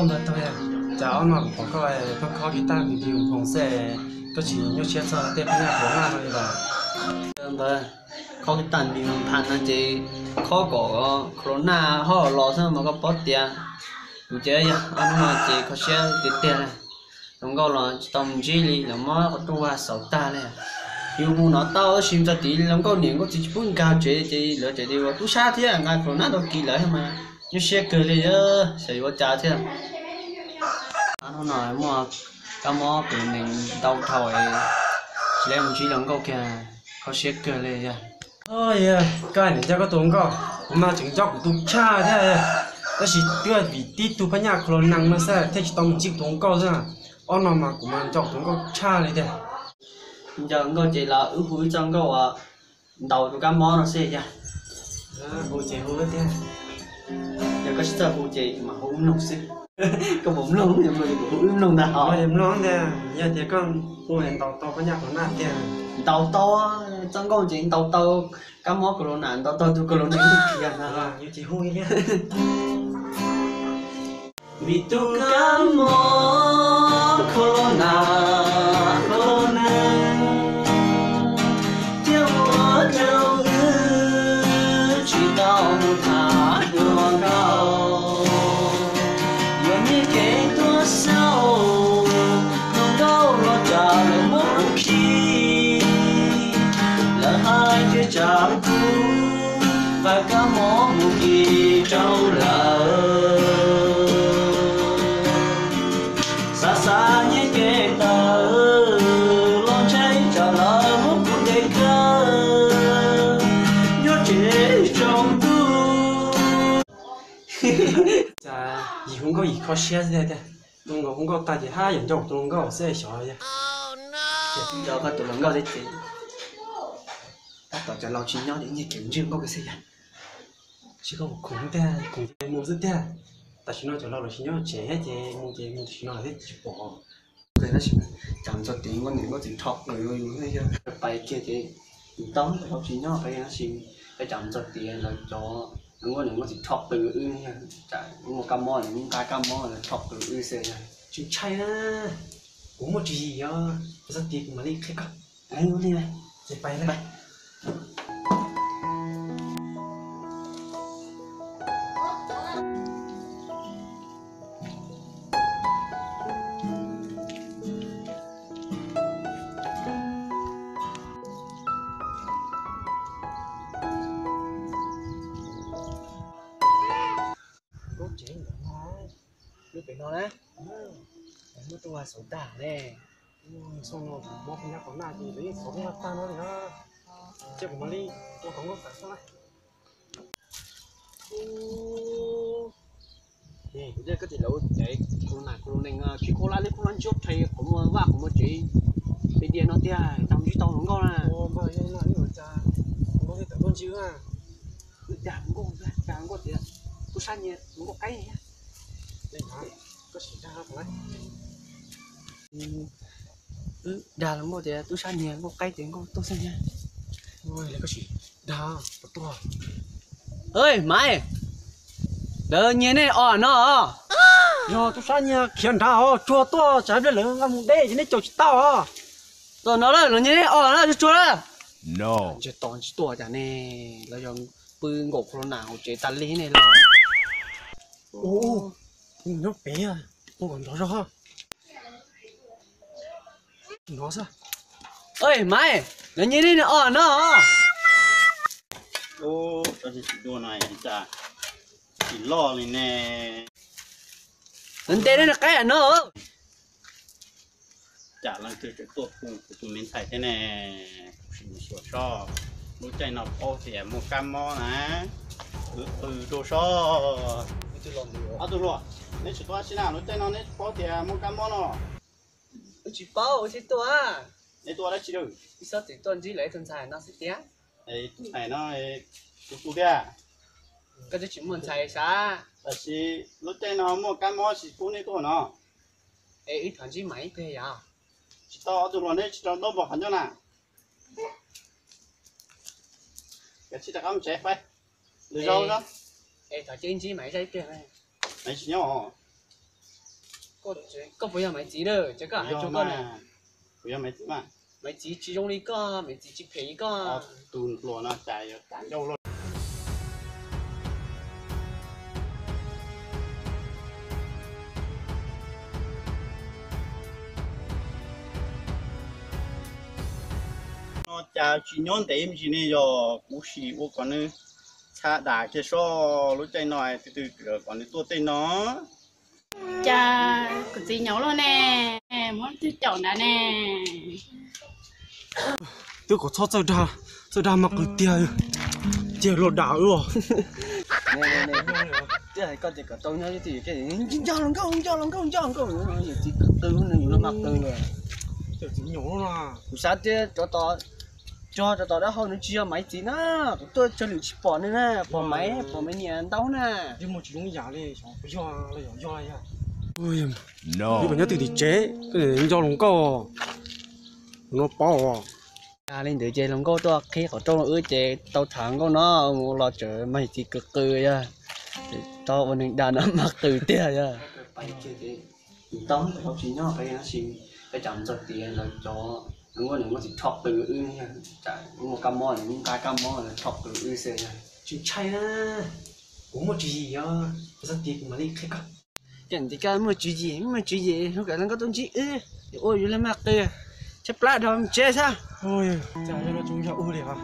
Ntawd tag, cas ob no kuv pom koj pheej khob kiv taj npis npis nphoos xwb, koj tsis nyuaj siab txog tej phab nyaj corona no li lawm? Ntawd, khob kiv taj npis npis nphoos no ces khob kom corona ho los xwb mas koj paub tias. Kuv ces yog ob hnub no ces kho siab tiag tiag li. Hluas nkauj los tsis tau mus ntsib li, lawv muab qhov rooj vag xauv tag li. Yus mus no tau tab sis txog tid hluas nkauj niam nkauj txiv tsis pub nkag tsev ces lawv tseem tias ua tub sab thiab nqa corona ntau kis lawm mas nyuaj siab kawg li, xyov yuav ua cas thiab. Ob hnub no muaj kab mob tus nees ntau dhau, tsis lab mus ntsib hluas nkauj kiag, kho siab kawg li yog. Yog koj niam coj koj tus hluas nkauj, kuv mas tseem nco kuv tus tshaj thiab, tab sis twb vim tib tug phab nyaj corona no xwb thiaj tsis tau mus ntsib kuv tus hluas nkauj xwb. Ob no mas kuv mas nco kuv tus hluas nkauj tshaj li tiag. Nco nkauj ces los wb hu ib txoj nkauj uas ntaus tus kab mob no xwb yog. Hu ces hu tiag. Yog koj tsis txawj hu ces mam hu wb mloog xwb. Koj puas mloog? Yog mloog ces kuv hu wb mloog ntag os. Mloog tiag, yog tias koj hu ntaus tau phab nyaj corona tiag. Ntaus tau, txoj nkauj ces ntaus tau kab mob corona, ntaus tau tus corona kiag ntag. Vim tus kab mob corona, corona thiaj ua rau wb tsis tau mus tham hluas nkauj. Yuav nyiag kev tuaj xauj hluas nkauj los tsam lawv muab kuv khi. Lawv hais tias tsam kuv nqa kab mob mus kis rau lawv. Xav xav nyiag kev tawm los ntshai tsam lawv muab kuv ntes kawg nyob tsev tsaus ntuj. Cas yim hu nkauj yim kho siab xwb tiag. Tus nkauj hu nkauj tag ces haj yam nco tus hluas nkauj xwb xyov yog. Nco koj tus hluas nkauj thiab ces tab tom cov laus tsis nyob ces nyiag kev ntswj nkauj xwb yog. Tsis koj khoom tiag, khoom ces mus xwb tiag. Tam sim no cov laus los tsis nyob tsev thiab ces mus ces mus tam sim no lawm thiab tsis pom. Tab sis cas mus txog tid nkauj niam nkauj txiv rho qws yus yog. Pais kiag ces tsis tau, cov laus tsis nyob pais tab sis peb cas mus txog tid lawv cov nkauj niam nkauj txiv rho qws wb yog. Tsam muaj kab mob nws nqa kab mob lawv rho qws wb xwb yog. Tsis ntshai na, kuv muaj tswv yim os, txog tid kuv mam li qhia koj. Ces pais. Lub tsev ntawm no, lub pem no na, muab tuaj xauv tag ne. Xyoo no kuv mob phab nyaj corona ces lawv yeej xauv lub tag no li na. Cia kuv mam li ua hauv nkauj tawm xwb na. Kuv thiaj koj tias lawv caiv corona corona khib khuab lab lib khuab lab ntsuab rhe qhov muag vaj qhov muag tsev, pem diav no tiag tau ntsib tau hluas nkauj na. Wb dag hluas nkauj, dag hluas nkauj tias tub sab nyiag hluas nkauj qaib. Wb dag hluas nkauj tias tub sab nyiag hluas nkauj qaib ces nkauj tuag xwb ntag. Koj sim dag puas tuag. Maiv, lawv nyiag nej os no. Yog tub sab nyiag khiav nrad os, tsuag tuaj tsam pliag lawv nqa mus deb ces nej caum tsis tau os. Tuaj no lawm, lawv nyiag nej os na, tsuag tsuag lawm. Ntshe tos tsis tuaj cas ne, lawv yog pw nkaum corona hauv tsev tas li ne los. Ua, nyob pem, ua kom nrov zog. Nrov xwb. Maiv, lawv nyiag nej os no. Tsis dua no cas tsis loj li ne. Lawv ntes nej qaib no. Cas leej twg tseem tuaj phooj kuv tus me ntxhais thiab ne. Kuv sim mus xyuas soj, lub caij no paub tias muaj kab mob na, wb qw rau soj. Ob tug hluas, neb tsis tuaj dab tsi na, lub caij no neb paub tias muaj kab mob no? Wb tsis paub, wb thiaj tuaj. Neb tuaj dab tsi lawm? Wb xob txwm tuaj ntsib lawv tus ntxhais no xwb tiag. Tus ntxhais no tus tus tiag. Koj twb tsis muaj ntxhais sav. Tab sis lub caij no muaj kab mob tsis pub neb tuaj no. Es wb thov ntsib Maiv ib pliag yom. Tsis tau, ob tug hluas neb tsis rau ntaub npog qhov ncauj na. Kav tsij rov qab mus tsev pab. Lwm zaus na. Es thov cia ntsib Maiv zaj ib pliag. Maiv tsis nyob os. Koj puas yog Maiv Txiv na? Ces koj hais rau koj na. Kuv yog Maiv Txiv mas. Maiv Txiv tsis zoo li koj, Maiv Txiv tsis phem li koj. Tus hluas no cas yuav cas ncauj luaj. No cas tsis nyob ntev me ntsis ne, yog kuv sim ua kom nws txha dam kiag soj lub caij no, twb twb kom nws tuaj tej no. Cas kuv txiv nyaum luaj ne, muab twg caum nrad ne. Twb kom txhob txawj dag, txawj dag mas qw tiag, tiag los dam wb os. Twb hais koj tias kom tau nyob, nco los nkauj, nco los nkauj, nco los nkauj, yawm txiv qw qw no yus los mas qw. Kuv xav tias rov tom, rov tom dab hau nws tsis yog Maiv Txiv na, kuv tuaj tsawg lwm tsis pom nws na, pom Maiv, pom Maiv niam ntau na. Wb nyob twj tim tsev, nco los nkauj no paub. Li ntawd ces hluas nkauj tuaj qhib qhov rooj wb ces tau tham nkauj no, mus los tseem Maiv Txiv qw qw yog, tau ua neeg dag no mas qw tiag yog. Tau tsis nyob peb, peb cas mus txog tias lawv cov nkauj, nkauj txiv rho qw wb, cas muaj kab mob, nqa kab mob rho qw wb xwb. Tsis ntshai na, kuv muaj tswv yim os, txog tias kuv mam li qhia koj. Cas nti koj muaj tswv yim, muaj tswv yim hu kom nkauj tuaj ntsib wb, ua yus li mas qw, tshaib plab dhau mus tsev xwb. Cas yog no tsis yog wb li os.